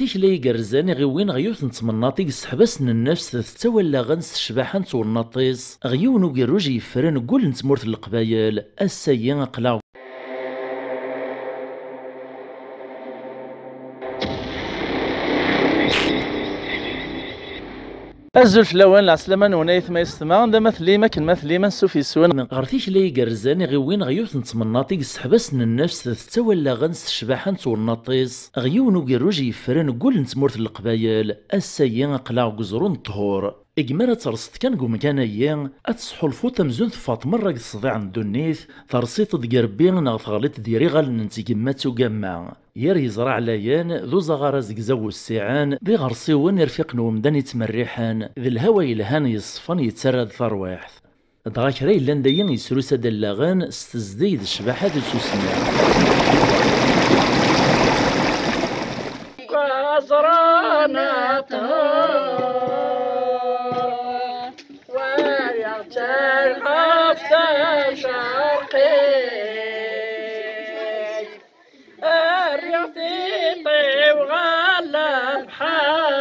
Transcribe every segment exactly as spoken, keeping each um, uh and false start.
Tikla igerrzen i ɣ-iwwin ɣer yiwet n temnaḍt i yesseḥbasen nnefs tettawallaɣen s ccbaḥa n twennaḍt-is, ɣer yiwen ugerruj yeffren ggul n tmurt n Leqbayel. Ass-ayi aql-aɣ Azul fell-awen, lɛeslama-nwen ay atma yessetma, anda ma tellim, akken ma tellim, ansuf yes-wen. Ɣer tikla igerrzen i ɣ-iwwin ɣer yiwet n temnaḍt i yesseḥbasen nnefs tettawallaɣen s ccbaḥa n twennaḍt-is, ɣer yiwen ugerruj yeffren ggul n tmurt n Leqbayel. Ass-ayi aql-aɣ deg uẓru n ṭṭhur. Deg mi ara terseḍ kan deg umkan-ayi, ad tesḥulfuḍ amzun teffɣeḍ merra deg tṣeḍiɛ n ddunit, tersiḍ-d deg Rebbi neɣ teɣliḍ di yiɣallen n tgemmat ugamma. Yir yeẓra ɛlayen, d uzaɣar azegzaw wessiɛen, d iɣersiwen irfiqen n umdan yettmerriḥen, d lhawa yelhan yeṣfan yettarra-d tarwiḥt. Dɣa kra yellan dayi yesrusa-d allaɣen s tezdeg d ccbaḥa d ususmi. Aẓran aṭhur, walaɣ-tt ɣef tacerqit. Rriɣ tiṭ-iw ɣer lebḥer,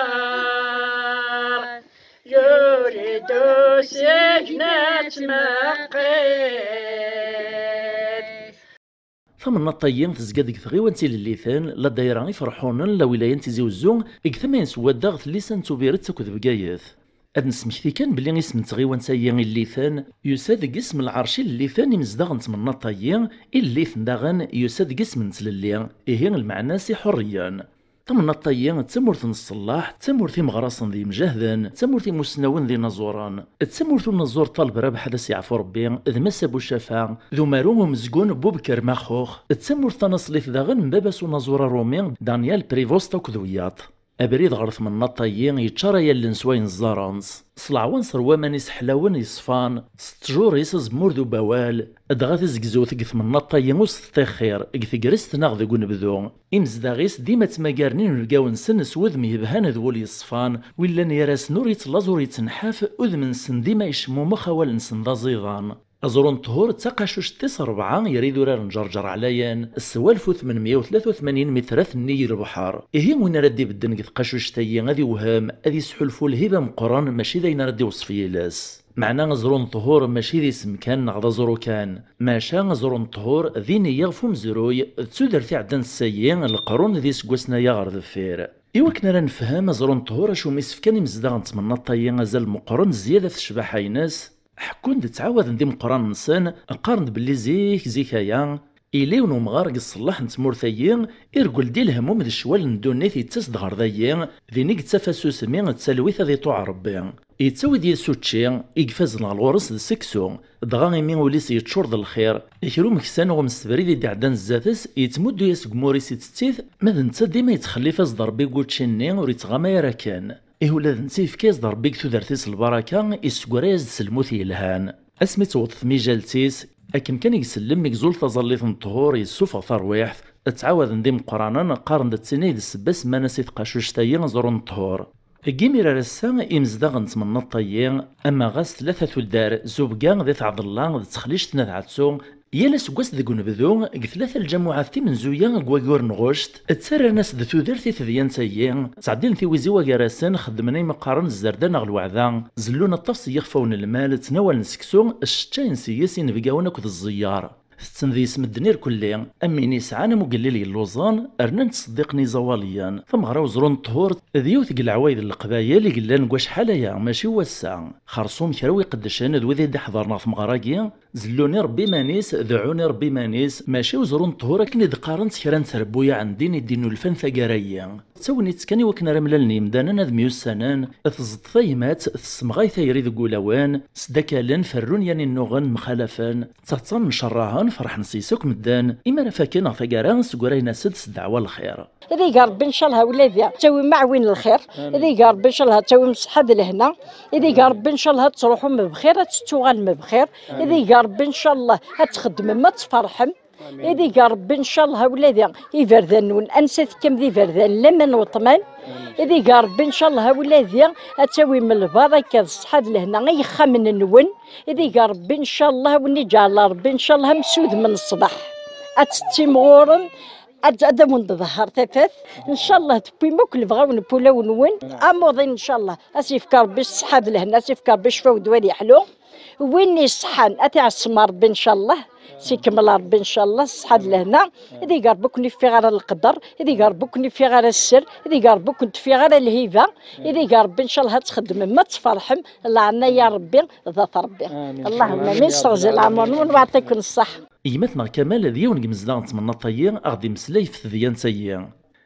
yuli-d usigna ttmeqqit. Tamnaḍt-agi tezga deg tɣiwant Ilelliten, la dayra Iferḥunen, la wilaya n Tizi Uzzu, deg tama-ines n wadda ɣer tlisa n Tubiret akked Bgayet. Ad nesmekti kan belli isem n tɣiwant-agi Illiten yusa-d deg isem n lɛerc Illiten, imezdaɣ n temnaḍt-agi, Illiten daɣen yusa-d deg isem n tlelli, ihi lmeɛna-s iḥurriyen. Tamnaḍt-agi d tamurt n ṣṣellaḥ, d tamurt imeɣrasen d yimjahden, d tamurt imusnawen d inaẓuren, d tamurt unaẓur Ṭaleb Rabeḥ ad as-yeɛfu Rebbi, d Mass Abu Cafa, d umaru umezgun Bubker Maxux, d tamurt tanaṣlit daɣen n baba-s unaẓur aṛumi Daniel Prevost akked wiyaḍ. Abrid ɣer tmennaḍt-agi yeččaray allen s wayen ẓẓaren-tt, s leɛwanṣer n waman-is ḥlawen yeṣfan, s ttjur-is azemmur d ubawal, dɣa tizegzewt deg tmennaḍt-agi ur s-teṭṭixxir, deg tegrest neɣ deg unebdu. Imezdaɣ-is dima ttmagaren inebgawen-nsen s wudem yebhan d wul yeṣfan, win llan gar-asen ur yettlaẓ ur yettenḥaf, udem-nsen dima yecmummex, awal-nsen d aẓidan. Aẓru n Ṭhur d taqacuct tis ṛebɛa gar idurar n Ǧerǧer Ɛlayen, s walef u tmenmya u tlata u tmanyin mitrat nnig lebḥer. Ihi win ara d-ibedden deg tqacuct-agi ad iwhem, ad yesḥulfu lhiba meqqren, mačči d ayen ara d-iweṣṣef yiles. Meɛna aẓru n Ṭhur mačči d isem kan neɣ d aẓru kan, maca aẓru n Ṭhur d iniya ɣef umezruy, d tudert iɛeddan ssagi, leqrun d iseggasen aya ɣer deffir. Iwakken ara nefhem aẓru n Ṭhur acu mi s-fkan imezdaɣ n tmennaḍt-agi azal meqqren zzyada ɣef ccbaḥa-ines, ḥekkun-d, ttɛawaden-d imeqqranen-nsen, qqaren-d belli zik, zik aya, yella yiwen umɣar deg ṣṣellaḥ n tmurt-agi, ireggel-d i lehmum d ccwal n ddunit yettas-d ɣer dagi, din i yettaf asusmi d talwit ad iṭuɛ Rebbi. Yettawi-d yid-s učči, i ifazen ɣer ɣur-s d seksu, dɣa imi ul-is yeččur d lxir, kra umeksa neɣ umsebrid i d-iɛeddan zdat-s, yettmuddu-yas deg umur-is ittett-it, ma d netta dima yettxellif-as-d Rebbi deg učči-nni ur yettɣamay ara akken. Ihi ula d netta yefka-yas-d Rebbi deg tudert-is lbaraka, iseggra-yas-d s lmut yelhan. Asmi tewweḍ tmijalt-is, akken kan i isellem mi izul taẓallit n ṭṭhur, yessufeɣ tarwiḥt, ttɛawaden-d imeqqranen, qqaren-d d tin ay d ssebba semman-as i tqacuct-agi aẓru n ṭṭhur. Deg imir ar ass-a, imezdaɣ n tmennaḍt-agi, ama ɣas tlata tuddar, Zubga d At Ɛḍella d texlict n At Ɛettu, yal aseggas deg unebdu, deg tlata lǧamuɛat timenzuya deg waggur n ɣuct, ttarran-as-d tudert i tedyant-agi, ttɛeddin tiwizi wagar-asen, xeddmen ayen qqaren zzerda neɣ lweɛda, zellun aṭas n yixfawen n lmal, ttnawalen seksu, cceččayen seg-s inebgawen akked ẓẓeyyar. Tetten deg-s medden irkelli, am win yesɛan am ugellil yelluẓen, rnan ttṣeddiqen iẓawaliyen. Tameɣra n uẓru n ṭṭhur d yiwet deg leɛwayed n Leqbayel i yellan deg wacḥal aya, mačči n wass-a. Xerṣum kra n wiqeddcen d wid i d-iḥḍren ɣer tmeɣra-agi, zellun i Rebbi iman-is, deɛɛun i Rebbi iman-is, mačči uẓru n ṭṭhur akken i d-qqarent kra n trebbuyaɛ n ddin i d-innulfan taggara-agi. D tagnit kan i wakken ara mlalen yemdanen ad myussanen, tẓeṭṭ tagmat, tessemɣay tayri deg wulawen, sdakalen, ferrun yan innuɣen, mxalafen, ttaḍsan, ncerrahen, ferḥen s-yes akk medden, imi ara faken ɣer taggara, ssegrayen-as-d s ddeɛwa lxir. Ad iga Rebbi ncallah awladi ad tawim aɛwin lxir, ad iga Rebbi ncallah ad tawim ṣṣeḥḥa d lehna, ad iga Rebbi ncallah ad truḥum bxir, ad tettuɣalem bxir, ad iga Rebbi ncallah ad txeddmem, ad tferḥem. Ad iga Rebbi ncallah awladi iberdan-nwen, ansa tekkam d iberdan, laman weṭman. Ad iga Rebbi ncallah awladi ad tawim lbaraka d ṣṣeḥḥa d lehna i yexxamen-nwen. Ad iga Rebbi ncallah, win iǧɛel Rebbi ncallah am sudem n ṣṣbeḥ. Ad tettimɣurem, Ad, ad awen-d-ḍehher tafat. Ncallah tewwim akk lebɣi-nwen n wulawen-nwen. Amuḍin, ncallah. Ad s-yefk Rebbi ṣṣeḥḥa d lehna, ad s-yefk Rebbi ccfa u ddwa ad yeḥlu. Win iṣeḥḥan, ad t-iɛessem Rebbi, ncallah. S-ikemmel Rebbi, ncallah, ṣṣeḥḥa d lehna. Ad ig Rebbi ur ken-iffiɣ ara leqder, ad ig Rebbi ur ken-iffiɣ ara sser, ad ig Rebbi ur ken-teffiɣ ara lhiba, ad ig Rebbi, ncallah, ad txeddmem, ma tferḥem, leɛnaya Rebbi, d at Rebbi. Allahumma amin, seɣzi leɛmer-nwen, wa yeɛṭikum ṣṣeḥḥa. Gma-tneɣ Kamal d yiwen n yimezdaɣ n tmennaḍt-agi, a ɣ-d-imeslay ɣef tedyant-agi.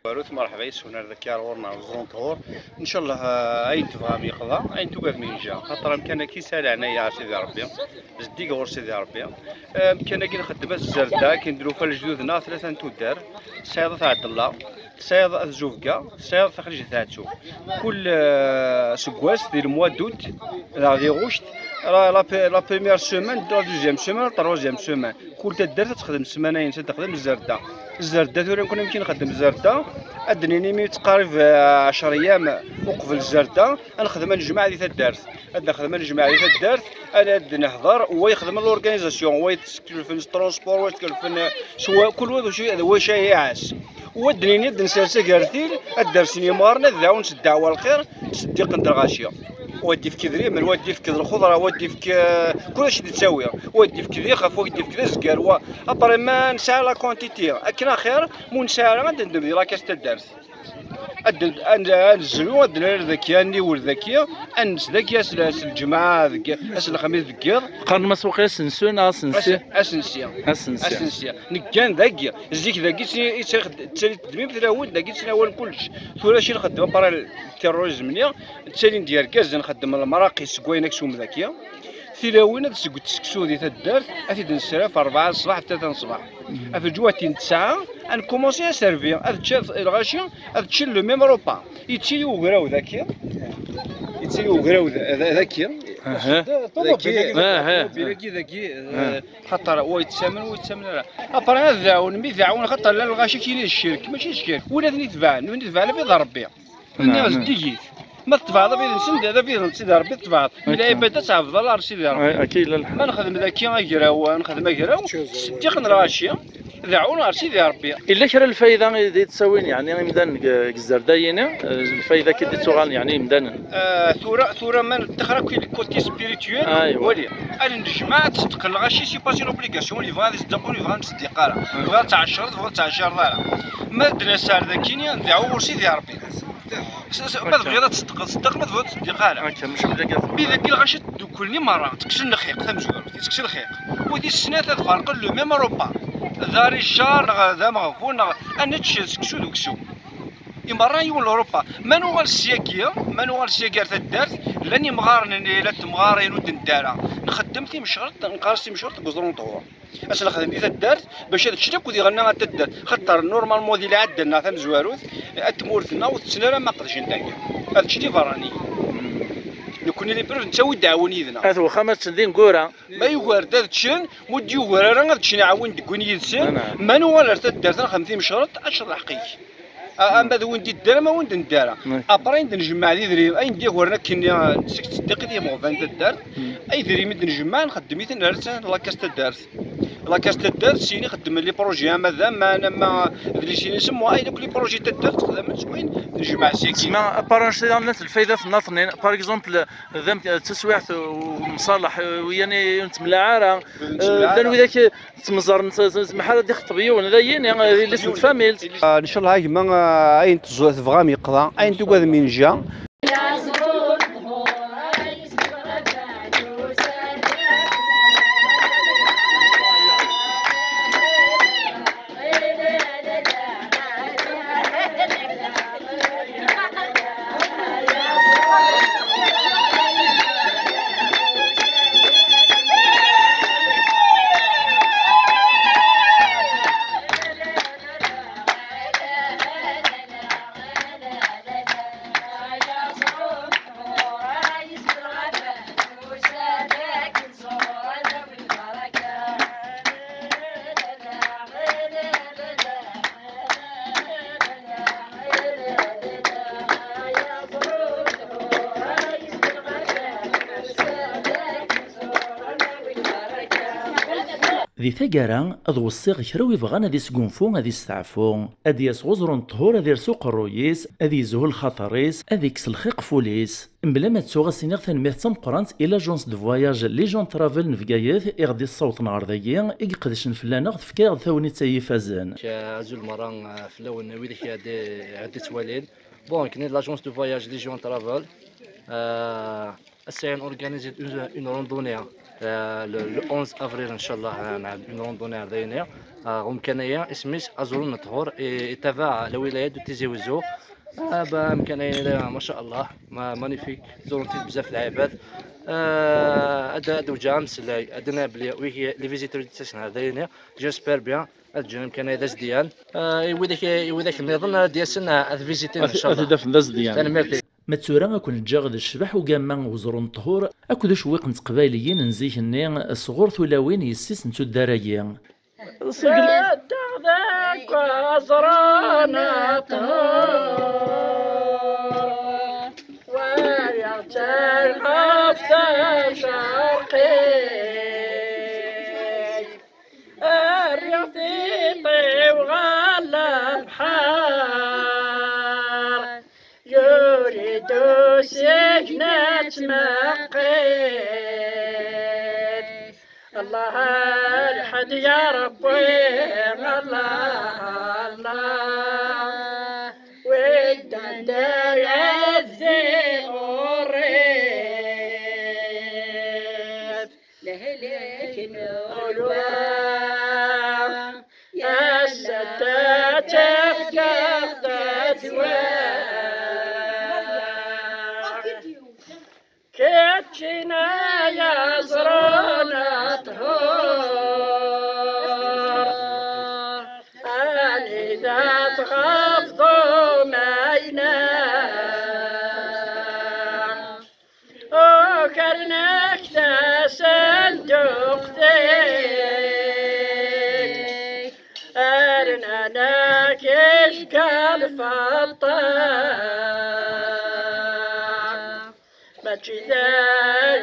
Barut, merḥba yes-wen ar daki ar ɣur-neɣ ẓrun ṭhur. Ncallah, ah, ayen tebɣam yeqḍa, ayen tugadem yenǧa. Xaṭer amkan-agi yesɛa leɛnaya ar Sidi Ṛebbi. Zeddig ɣur Sidi Ṛebbi. Ah, amkan-agi nxeddem-as zzerda, akken d-nufa lejdud-nneɣ tlata n tuddar. Tesɛiḍ At Ɛebdella, tesɛiḍ At Zubga, tesɛiḍ Taxriǧt Ɛettu. Kul, ah, seg wass, di le mois d'août, neɣ di ɣuct, la, la, la première semaine, la deuxième semaine, la troisième semaine. Kul taddart ad texdem ssmana-ines, ad texdem zzerda. Zzerda tura, nekkni amek i nxeddem zzerda, ad d-nini mi yettqarib, eh, ɛecra yyam uqbel zzerda, ad nexdem anejmaɛ di taddart. Ad nexdem anejmaɛ di taddart, ad, ad nehder, wa yexdem l'organisation, wa yetkelfen s transport, wa yetkelfen, eh, s wa, kul wa d wacu, d wacu ay iɛas. Wa d-nini ad d-nsers agertil, ad d-rsen yimɣaren, ad d-ɛawen s ddeɛwa lxir, s ddiq n lɣaci. Wa d-ifk idrimen, wa d-ifk d lxeḍra, wa d-ifk, eh, kulac d-ittawi. Wa d-ifk d ixef, wa d-ifk d azgar, wa. Après, ma nesɛa la quantité, akken axir, ma ur nesɛi ara, ad d-ndem di la caisse taddart. Ad d-, ad n-, ad nezlu, ad d-nerr daki, ad niwel daki, ad nens daki ass l-, ass lǧemɛa, deg, ass lexmis deg yiḍ. Qqaren-as waqil asensu neɣ asensi? Asensi. Asensi. Asensi. Neggan dagi, zik dagi, ttali, ttali tedmim tlawin, dagi ttnawal kullec. Tura acu nxeddem, après terrorisme-nni, ttalin-d yergazen, nxeddem lemraqi seg wayen aksum daki. Tilawin ad seg seksu di taddart, ad t-id-nesraf rebɛa ṣṣbeḥ, tlata n ṣṣbeḥ. Af lǧuwatin tesɛa, ad nkumansi aservi, ad ččen lɣaci, ad ččen le même repas. Yettili ugraw daki, yettili ugraw d-, d-, daki. Aha. Daki, aha, daki, daki, aha. Eh, xaṭer wa yettamen, wa yettamen ara. Après ad dɛun, mi dɛun, xaṭer llan lɣaci kini d ccirk, mačči d ccirk. Win ad ten-itebɛen, win itebɛen abid Rebbi. Nniɣ zeddigit. Ma tetebɛeḍ abrid-nsen, d abrid n Sidi Rebbi tetebɛeḍ. Akka. Lɛibad ad tɛebdeḍ Allah ar Sidi Rebbi. Ay, akka yella lḥal. Ma nexdem daki agraw, nexdem agraw, seddiq n lɣaci, dɛun ar Sidi Rebbi. Yella kra n lfayda i d-yettawin, yeɛni, imdanen deg, deg zzerda-yini? Eh, lfayda akka i d-ittuɣalen, yeɛni, imdanen? Eh, tura, tura ma nettaxer akk i le côté spirituel, aywa, wali. Ad nnejmaɛ, ad tṣeddeq lɣaci, c'est pas une obligation, ur yebɣa ad iṣeddeq, ur yebɣa ad ur neṣeddiq ara. Hmm. Tebɣiḍ ad tɛecreḍ, tebɣiḍ ad tɛecreḍ ara. Ma d-nna sɛer dagi, dɛu ɣur Sidi Ṛebbi. S-, s-, ma tebɣiḍ ad tṣeddeq, ṣeddeq, ma tebɣiḍ ur ttṣeddiq ara. Akka, mačči am dagi. Mi dagi lɣaci dduklen i merra, ttekksen lxiq, tamezwarut, ttekksen lxiq. U tis snat ad ferqen le même repas. D arijar, neɣ d ameɣbun, neɣ ad nečč seksu d uksum. I merra yiwen n Luṛupa. Ma nuɣal syagi, ma nuɣal syagi ar taddart, llan imɣaren, llan temɣarin ur d-nedda ara. Nxeddem timecreḍt, nqerres timecreḍt deg uẓru n ṭhur. Ad tt-nexdem di taddart, bac ad ččen akk diɣen ar taddart. Xaṭer, normalement, di lɛadda-nneɣ tamezwarut, at tmurt-nneɣ ur tetten ara ma qedcen dagi. Ad ččen iberraniyen. Nekkni, les preuves, nettawi-d aɛwin yid-neɣ. At wexxam ad ččen d ineggura. Ma yugar-d ad ččen, ma ur d-yugar ara ad ččen aɛwin deg win yid-sen. Naɛam. Ma nuɣal ar taddart, ad nexdem timecreḍt, ad teččeḍ lḥeqq-ik. A-, ama d win d-iddan, ama win d-nedda ara. Naɛam. Après, i d-njemmeɛ d idrimen, ayen d-yagaren akken, eh, seg tseddiqit i imeɣban taddart, ay idrimen i d-njemmeɛ, nxeddem-iten ar la caisse taddart. La caisse taddart, syin ixeddmen les projets, ama d aman, ama d les sinisem, wa, ayen akk les projets taddart, xedmen s wayen d-njemmeɛ syagi. Tessma, apparence, llant lfaydat nniḍen, par exemple, d am-, d taswiɛt u-, umṣalaḥ, eh, u yani ur nettemlaɛ ara. Ur nettemlaɛ ara. Eh, llan widak, eh, ttmeẓren, s-, s-, s-, mḥal ad ixeṭṭeb yiwen, d ayen, eh, di list n tfamilt. Ah, ncallah a gma, ah, ayen teẓ-, tebɣam yeqḍa, ayen tugadem yenǧa. Di taggara, ad weṣṣiɣ kra wi bɣan ad isgunfu, ad isteɛfu. Ad d-yas ɣer uẓru n ṭṭhur, ad irsu uqerruy-is, ad yezhu lxaṭer-is, ad ikkes lxiq f wul-is. Mebla ma ttuɣ, ad s-iniɣ tanemmirt d tameqqrant i l'agence de voyage Légion Travel n Bgayet i ɣ-d-yessawḍen ɣer dagi, i iqedcen fell-aneɣ, tefka-aɣ-d tagnit-a ifazen. Azul merra, eh, fell-awen widak i ɣ-d-, i ɣ-d-ittwalin. Bon, nekni d l'agence de voyage Légion Travel. Eh, Ass-a, nurganizi une, une randonnée, euh, le, le onze avril, inchallah, euh, une randonnée ar dayni. Euh, umkan-aya isem-is Aẓru n Ṭhur, i, itabaɛ lwilaya de Tizi Wezzu. Ah, ba, amkan-aya, ma sha Allah, ma, magnifique, zurun-t bzaf lɛibad. Euh, ad, ad uǧeɣ ameslay, ad d-nabli, wi, les visiteurs d-ittasen ar dayni, j'espère bien, ad ǧǧen amkan-aya d azedyan. Euh, i widak, i widak nniḍen ad d-yasen, euh, ad visitin, inchallah. Ad t-id-afen d azedyan. Tanemmirt. Ma d tura, ad ken-ǧǧeɣ d ccbaḥ ugama n uẓru n ṭṭhur akked ucewwiq n teqbayliyin n zik-nni, sɣur tulawin yessi-s n tuddar-agi. Beddeɣ deg uẓru n ṭṭhur, walaɣ-tt ɣef tacerqit, rriɣ tiṭ-iw ɣer lebḥer. Yuli-d usigna ttmeqqit. Allah, lḥed ya Rebbi, Allah, Allah. Wid anda yɛeddi ɣur-i. Lehlak n ulwa, ass-a tafkeḍ-d ddwa. Keččina ya ẓrun ṭhur, anida tɣafḍ umayna. Ukren-ak tasenduqt-ik, rnan-ak icekka lfeṭṭa. Mačči d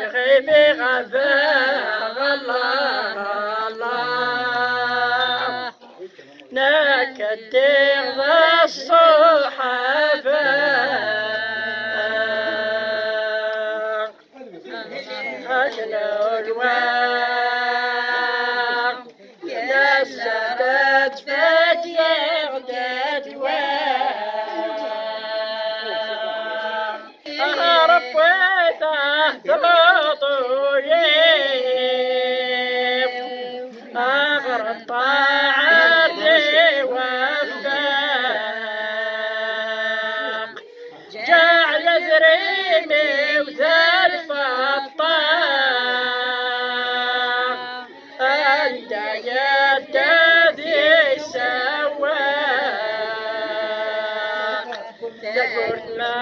lɣib i ɣabeɣ, Allah, Allah. Nekk ddiɣ d ṣṣuḥaba. Akken ulwa, la ssadat fatiɣ dadwa. Rebbi tahduḍ ul-iw, ɣer ṭṭaɛat iwafeq. Ǧeɛl adrim-iw d lfeṭṭa, anda yedda ad isewweq. Takurt ma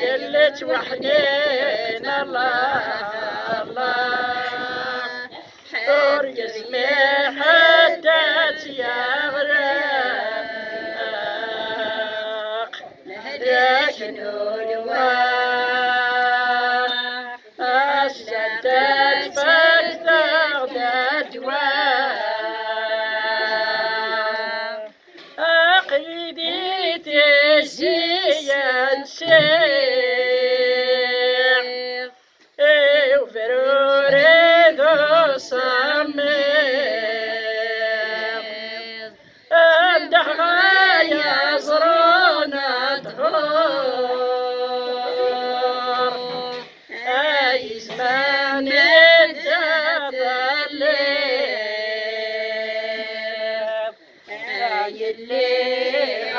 yelli ttwaḥnin, Allah, Allah. Ur yezmir ḥedd ad tt-yeɣleq. Lehlak n ulwa, ass-a tadfak taɣda ddwa. Aql-i di tizi n siɣ, i ubruri d usemmiḍ, anda ɣaya ẓrun ṭhur, ay izman idda fell-i. Ay yelli,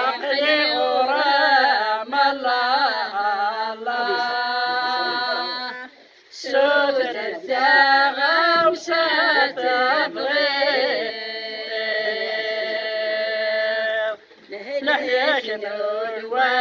aql-i ɣur-m, Allah, Allah. Sutret taɣawsa tebɣiḍ, lehlak n ulwa.